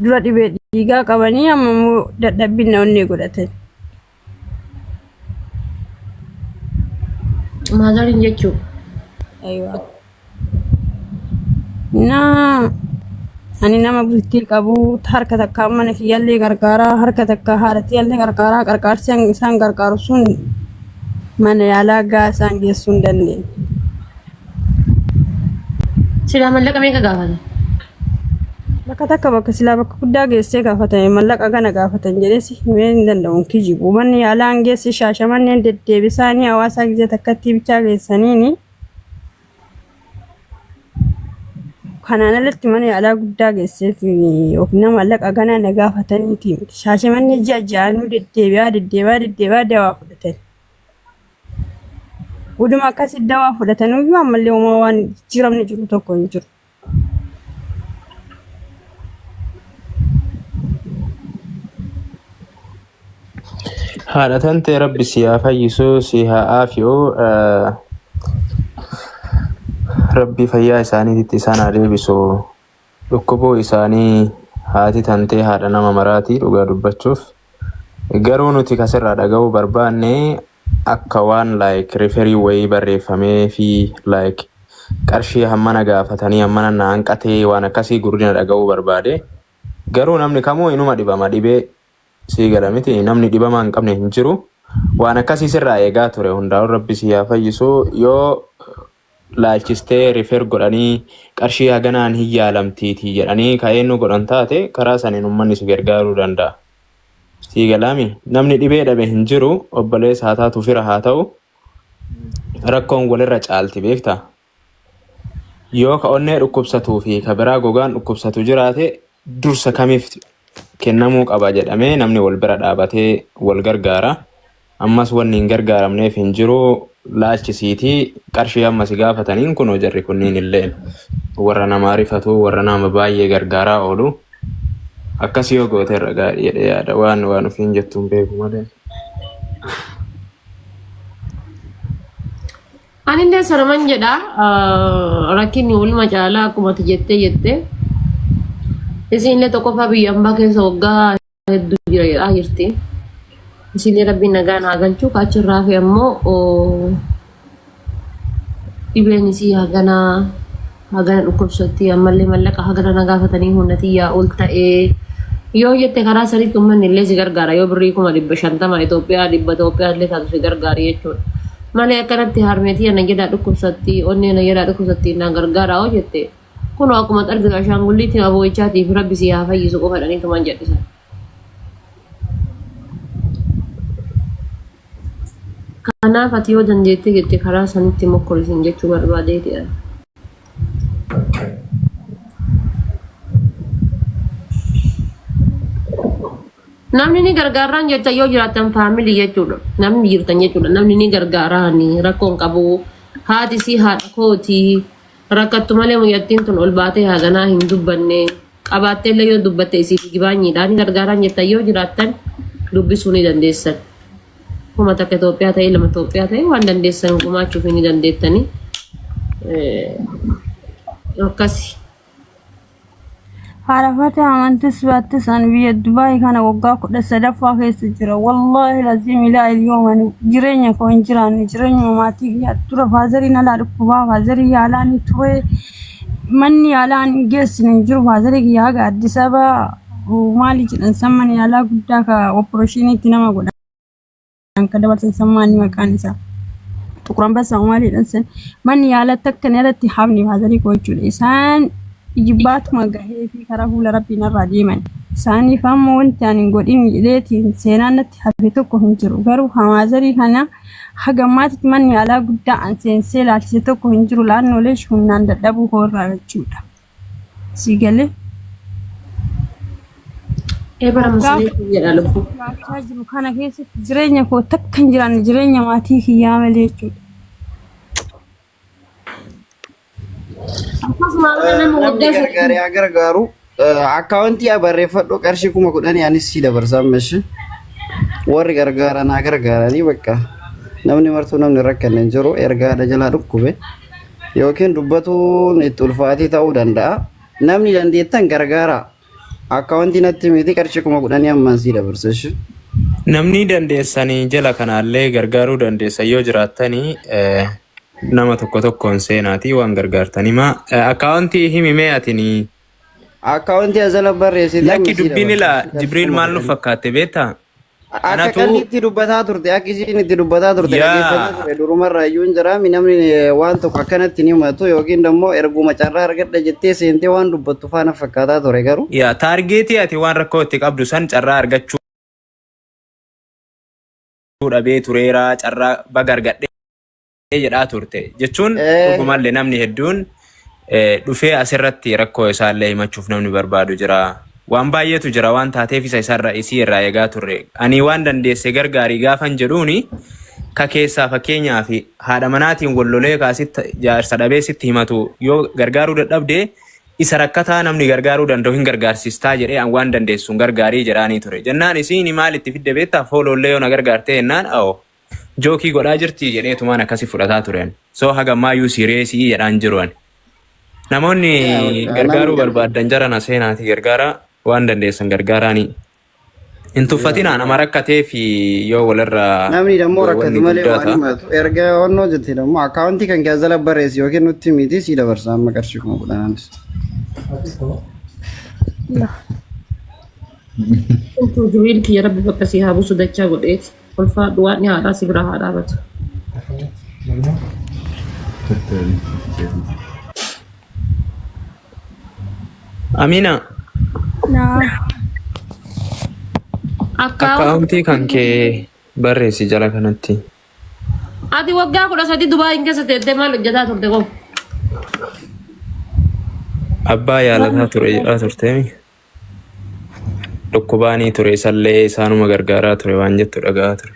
Dura dhibee dhiigaa qabanii amma immoo dadhabbina onnee godhatan. Maazariin jechuun. Aywa. Naa ani nama bultii qabu harka takka mana kiyyallee gargaaraa harka takka haadha tiyyallee gargaaraa qarqaarsi isaan gargaaru sun mana yaalaa gaa isaan geessuu hin dandeenye. Silaa mallaqa meeqa gaafata? Bakka takka bakka silaa bakka guddaa geessee gaafatame mallaqa kana gaafatan jedhee si himee hin danda'u hin kijibu. Manni yaalaa hin geessi shaashamanneen deddeebisaanii hawaasaa gizee takkatti bichaa geessaniini. Kanaan alatti mana yaalaa guddaa geesseeti yookiin nama mallaqa ganaa na gaafataniiti miti. Shaashamannee ji'a ji'aanuu deddeebi'aa deddeebi'aa deddeebi'aa dawaa fudhatan. Uduma akkasii dawaa fudhatanuyyuu ammallee homaa waan jijjiiramni jiru tokko hin jiru. Haadha tantee rabbi si haa fayyisu si haa aafi'u rabbi fayyaa isaaniitti isaan haa deebisu dhukkubuu isaanii haati tantee haadha nama maraatii dhugaa dubbachuuf garuu nuti kasirraa dhaga'uu barbaanne akka waan like referii wayii barreeffamee fi like qarshii hammana gaafatanii hammana na hanqatee waan akkasii gurdina dhaga'uu barbaade garuu namni kamuu inuma dhibama dhibee Sii gala miti namni dhibamaa hin qabne hin jiru. Waan akkasii sirraa eegaa ture hundaa'u rabbi si haa fayyisu yoo laalchistee rifeer godhanii qarshii haganaan hin yaalamtiitii jedhanii ka eenyu godhan taate karaa saniin uummanni si gargaaruu danda'a. Sii galaami namni dhibee dhabe hin jiru obboleessa haa taatu fira haa ta'u rakkoon walirra caalti beektaa. Yoo ka onnee dhukkubsatuu fi ka biraa gogaan dhukkubsatu jiraate dursa kamiif kennamuu qaba jedhamee namni wal bira dhaabatee wal gargaara. Ammas wanni hin gargaaramneef hin jiru laalchisiitii qarshii amma si gaafataniin kunoo jarri kunniin illee warra namaa rifatu warra nama baay'ee gargaaraa oolu. Akkas yoo goote irra gaarii jedhee yaada waan waan ofiin jettu hin beeku malee. Anillee sanuman jedha rakkinni waluma caalaa akkuma ati jettee jette isinillee tokkoffaa biyya ambaa keessa waggaa hedduu jira jedhaa jirti. Isinillee rabbiin nagaan haa galchu achirraa fi ammoo dhibeen isii haganaa hagana dhukkubsatti ammallee mallaqa hagana na gaafatanii humna tiyyaa ol ta'ee yoo jette karaa sanitti uummanni illee si gargaara yoo birrii 550,000 Itoophiyaa 100 Itoophiyaa illee taatu si gargaari jechuudha. Malee akkanatti harmee tiyya na jedhaa dhukkubsatti onnee na jedhaa dhukkubsatti na gargaara yoo jette kunoo akkuma argitu ashaangulliitiin aboo'ichaatiif rabbi si haa fayyisu qofa jedhanii tuman jedhisan. Kanaaf ati yoo dandeettee jette karaa sanitti mokkori siin jechuu barbaadeeti ani. Namni ni gargaarraan jecha yoo jiraattan faamilii jechuudha. Namni jirtan jechuudha. Namni ni gargaaraani rakkoon qabu. Haati sii haadha kooti. Rakkattu malee muyyattiin tun ol baatee haganaa hin dubbanne. Qabaattee illee yoo dubbatte isiif gibaanyiidha. Ni gargaaraan jettan yoo jiraattan dubbisuu ni dandeessan. 1000 Itoophiyaa ta'ee 2 Itoophiyaa ta'ee waan dandeessan gumaachuuf ni dandeettanii. Akkasi. Haadha Fatee amantis baattis ani biyya Dubaay kana waggaa 13ffaa keessa jira. Wallaahi laziim ilaa ilyoom ani jireenya koo hin jiraanne jireenya maatii kiyyaa dura faazariin alaa dhukkubaa faazarii yaalaa ni ture. Manni yaalaa ani hin geessine hin jiru faazarii kiyya haga Addis Ababa maali jedhan san mana yaalaa guddaa ka opereeshiniitti nama godhan. kan dabarsan san maali maqaan isaa Xuqur Ambassaa maali jedhan san manni yaala takka irratti hafne faazarii koo jechuudha. Isaan ijibbaatuma gahee fi karaa fuula rabbii narraa deeman. Isaaniif amma wanti ani hin godhin jedheetiin seenaan natti hafe tokko hin jiru. Garuu hamaazarii kana haga ammaatitti manni yaalaa guddaa an seensee laalchise tokko hin jiru. Laannoolee humnaan dadhabuu koo irraa jechuudha. Sii galee. Ee bara Waggaa masalee jedha lubbu. jiraachaa jiru kana keessatti jireenya koo takka hin jiraanne jireenya maatii kiyyaa malee jechuudha. Akkasuma amma nama Namni waggaa gargaare haa gargaaru. Akkaawuntii haa barreeffadhu qarshii 10,000 anis si dabarsa ammashi. Warri gargaaran haa gargaaranii bakka. Namni martuu namni rakkanne hin jiru erga haadha jalaa dhukkube yookiin dubbatuun itti ulfaatii ta'uu danda'a. Namni dandeettan gargaaraa. Akkaawuntii natti miti qarshii 10,000 ammaan sii dabarsa ishee. Namni dandeessanii jala kanaallee gargaaruu dandeessan yoo jiraattanii nama tokko tokkoon seenaatii waan gargaartan himaa. Akkaawuntii himi mee atini? Akkaawuntii azala barreessite Lakki amma sii dubbiin dabarsa ilaa qarshii Jibriil kuma maal nu kudhanii. fakkaatte beektaa? Akka Anatu qalliitti dubbataa turte akka isiin itti dubbataa turte dhaggeeffataa yaa ture durumarraa iyyuu hin jiraami namni waan tokko akkanatti ni himatu yookiin immoo erguma carraa argadha jettee seentee waan dubbattu faana fakkaataa ture garuu. Yaa taargeetii ati waan rakkoo itti qabdu san carraa argachuu dhabee tureera carraa baga argadhee jedhaa turte jechuun dhugumallee namni hedduun dhufee asirratti rakkoo isaallee himachuuf namni barbaadu jira. Waan baay'eetu jira waan taateef isa isarra isii irraa eegaa turre. Ani waan dandeesse gargaarii gaafan jedhuuni ka keessaa fakkeenyaaf haadha manaatiin wal lolee kaasitti jaarsa dhabee sitti himatu yoo gargaaruu dadhabde isa rakkataa namni gargaaruu danda'u hin gargaarsistaa jedhee an waan dandeessuun gargaarii jedhaanii ture. Jennaan isiin maal itti fidde beektaa fooloollee yoo na gargaartee jennaan awoo jookii godhaa jirti jedheetumaan akkasi fudhataa ture ani. So haga ammaa sireesii jedhaan jiru ani. Namoonni Yaa bakka gargaaruu namni barbaaddan jara na seenaati gargaara waan dandeessan gargaaraani. Hin tuffatinaa nama rakkatee fi yoo walirraa Namni dammoo rakkatu wanni malee guddaa waan ta'a. himatu. Erga onnoo jette dammoo akkaawuntii kan kee jala barreessi yookiin nutti miti sii dabarsa amma qarshii 10,000anis. Utuu Jibriil kiyya rabbi bakka si haa buusu dachaa godheeti. Ulfaadhu waan haadhaa si bira haa dhaabatu. Amina Naa. Akkaawuntii akkaawuntii kan kee barreessi jala kanatti. Ati waggaa 13 Dubaayin keessa teettee maal hojjetaa turte koo? Abbaa yaalataa ture jedhaa turteemi. Dhukkubaanii ture isallee isaanuma gargaaraa ture waan jettu dhaga'aa ture.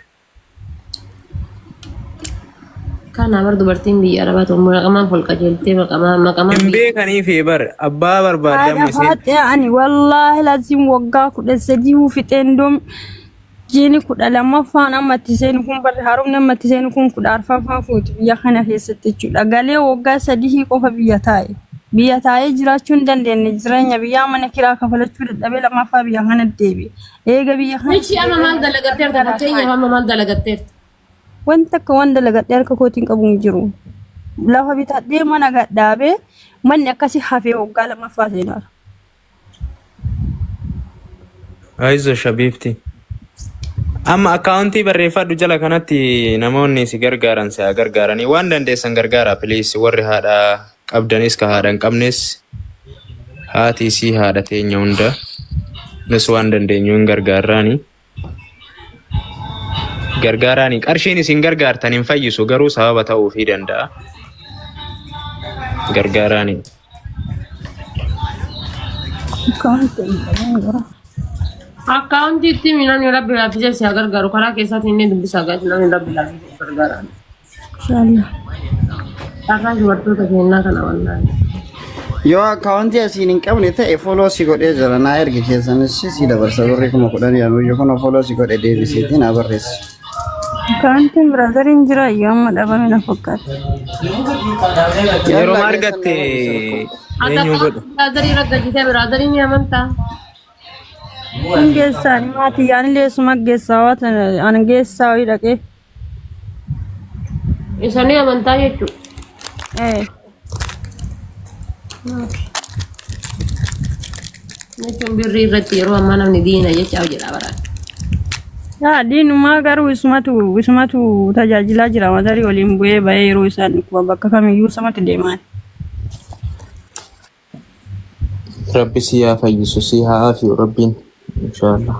Kana bar dubartiin biyya arabaa ta'u maqamaan fol qajeeltee maqamaa maqamaan Hin biyya. beekanii fi bar abbaa barbaadde Haadha amma isiin. faaxee ani wallaahi laziim waggaa 13 fixeen doom jiini 12ffaan amma itti seenu kun barri haaromni amma itti seenu kun 14ffaa fuuti biyya kana keessatti jechuudha. Galee waggaa 3 qofa biyya taa'e. Biyya taa'ee jiraachuu hin dandeenye jireenya biyyaa mana kiraa kafalachuu dadhabee lammaffaa biyya kana deebi'e. Eega biyya kana Ishii amma maal dalagatteerta fakkeenyaaf amma maal dalagatteerta? Wanta akka waan dalagadhee harka kootiin qabu hin jiru. Lafa bitadhee mana gadhaabee manni akkasii hafee waggaa lammaffaa seenaara. Aizo shabiibti. Amma akkaawuntii barreeffadhu jala kanatti namoonni si gargaaran si haa gargaaranii waan dandeessan gargaara please warri haadha qabdanis ka haadha hin qabnes haati isii haadha teenya hunda nus waan dandeenyu hin gargaarraani. Gargaaraani qarshiin isin gargaartan hin fayyisu garuu sababa ta'uufii danda'a. Gargaaraani. Akkaawuntii itti namni rabbi laaffisee si haa gargaaru karaa keessaatiin inni dubbisaa gaati namni rabbi laaffisee si gargaara. Inshallah. Carraa dubartoota keenyaa kana wallaahi. Yoo akkaawuntii asiin hin qabne ta'e foloo si godhee jira naa ergi keessanis si dabarsa birrii 10,000 yaanu kun foloo si godhe deebiseetii naa barreessi. Akkaawuntiin biraazariin jira iyyuu amma dhabame na fakkaata. Yeroo Yallaa keessan argatte nama bisa rakkoo. Ati eenyu godhu? akkaawuntii biraazarii raggajjitee biraazarii ni amantaa? Hin geessaan maatii yaanillee suma geessaa waan ani geessaa wayii dhaqee. Isanii amantaa jechuudha. Eh. Jechuun birrii irratti yeroo ammaa namni diina jechaa jedha bara. Yaa diinumaa garuu isumatu isumatu tajaajilaa jira matarii waliin bu'ee ba'ee yeroo isaan dhukkuba bakka kamiyyuu isumatti deemaan. Rabbi si haa fayyisu si haa afiyu rabbiin inshaallah.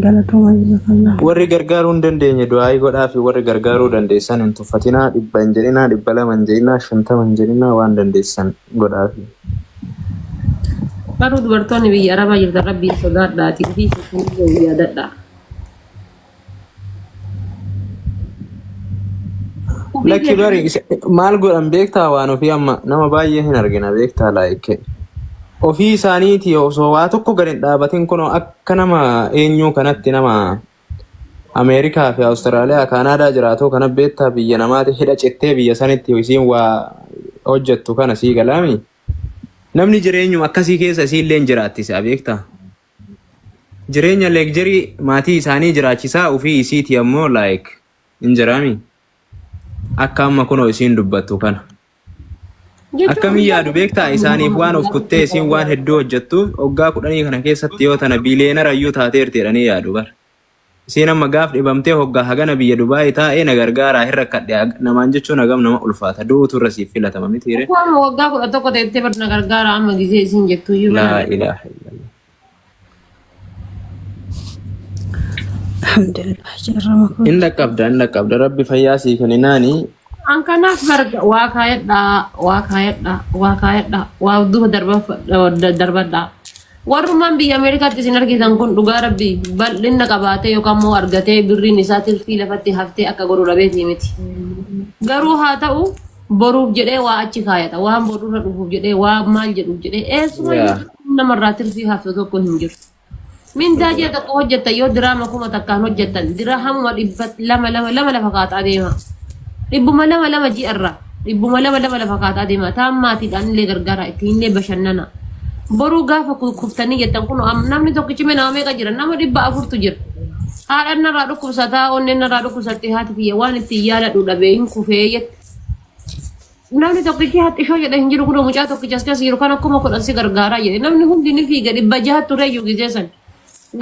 Galatooma jazakallah. Warri gargaaruu hin dandeenye du'aayii godhaa fi warri gargaaruu dandeessan hin tuffatinaa 100 hin jedhinaa 200 hin jedhinaa 50 hin jedhinaa waan dandeessan godhaa fi. Garuu dubartoonni biyya arabaa jirtan rabbiin sodaadhaati ofii keessanii yaadadhaa. Ofii Lakki keessanii bari maal godhan beektaa waan ofii amma nama baay'ee hin argina beektaa like ofii isaaniiti osoo waa tokko gad hin dhaabatin kunoo akka nama eenyuu kanatti nama Ameerikaa fi Awustiraaliyaa Kaanaadaa jiraatu kana beektaa biyya namaati hidha cittee biyya sanitti isiin waa hojjettu kana sii galaami. Namni jireenyuma akkasii keessa isiillee hin jiraattisa beektaa? Jireenya luxury maatii isaanii jiraachisaa ofii isiiti ammoo like hin jiraami. Akka amma kunoo isiin dubbattu kana. Akkamiin yaadu beektaa isaaniif waan of kuttee isiin waan hedduu hojjettuuf waggaa 10 kana keessatti yoo tana billionaire iyyuu taateerti jedhanii yaadu bara. Isiin amma gaaf dhibamtee hoggaa hagana biyya Dubaayii taa'ee na gargaaraa hin rakkadhe namaan jechuun hagam nama ulfaata. Du'uutu irra siif filatama miti ree. Akkuma waggaa 11 teettee bar na gargaara amma gisee isin jettu iyyuu Laa mana. ilaaha illallah. Alhamdulillah jarrama kun. Hin dhaqqabda hin dhaqqabda rabbi fayyaa sii kenninaani. An kanaaf bar waa kaayadhaa, waa kaayadhaa, waa kaayadhaa, waa duuba darbadhaa. Warrumaan biyya Ameerikaatti isin argitan kun dhugaa rabbi bal'inna qabaatee yookaan immoo argatee birriin isaa tirfii lafatti haftee akka godhu dhabeetii miti. Garuu haa ta'u boruuf jedhee waa achi kaayata. Waan borurra dhufuuf jedhee waa maal jedhuuf jedhee eessuma namarraa tirfii haftu tokko hin jiru. Mindaa ji'a tokko hojjettan yoo diraama 1000n hojjettan dirahamuma 200 lama lafa kaataa deema. 200 lama ji'arra 200 lama lafa kaataa deema. Taan maatiidhaan illee gargaara ittiin illee bashannana. Boruu gaafa kuftanii jettan kun namni tokkichi nama meeqa jira? Nama 400tu jira. Haadhaan narraa dhukkubsataa onneen narraa dhukkubsatti haati kiyya waan ittiin yaaladhu dhabee hin kufee jette. Namni tokkichi haxxishoo jedhe hin jiru kun mucaa tokkicha as keessa jiru kan akkuma 10 si gargaaraa jedhe namni hundi ni fiiga 600 ture iyyuu gizee san.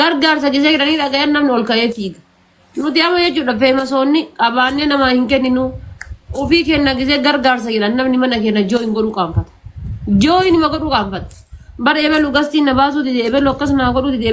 Gargaarsa gizee jedhanii dhagayan namni ol ka'ee fiiga. Nuti amma jechuudha famousoonni qabaannee namaa hin kenninu. Ofii kenna gizee gargaarsa jedhan namni mana keenya join godhuu qaanfata. Join ma godhuu qaanfata. Bara ebelu gastiin na baasuu dide ebelu akkas naa godhuu dide.